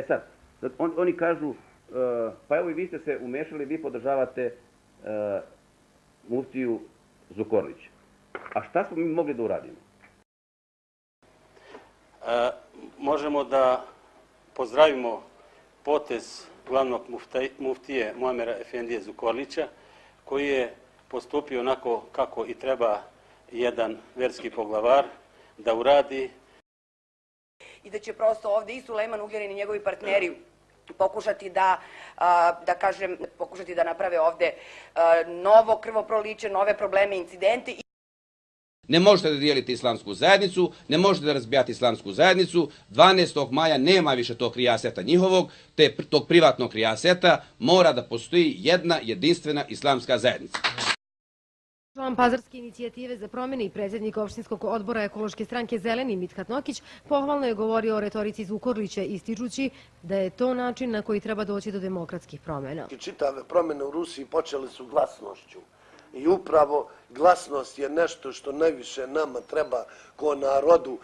Sad, oni kažu, pa evo i vi ste se umešali, vi podržavate muftiju Zukorlića. A šta smo mi mogli da uradimo? Možemo da pozdravimo potez glavnog muftije Muamera Efendije Zukorlića, koji je postupio onako kako i treba jedan verski poglavar da uradi. I da će prosto ovde i Sulejman Ugljanin i njegovi partneri pokušati da naprave ovde novo krvoproliće, nove probleme, incidente. Ne možete da dijelite islamsku zajednicu, ne možete da razbijate islamsku zajednicu. 12. maja nema više tog rijaseta njihovog, tog privatnog rijaseta, mora da postoji jedna jedinstvena islamska zajednica. Član Pazarske inicijative za promjene i predsjednik opštinskog odbora ekološke stranke Zeleni Mithat Nokić pohvalno je govorio o retorici Zukorlića, ističući da je to način na koji treba doći do demokratskih promjena. Čitave promjene u Rusiji počele su glasnošću. I upravo glasnost je nešto što najviše nama treba kao narodu.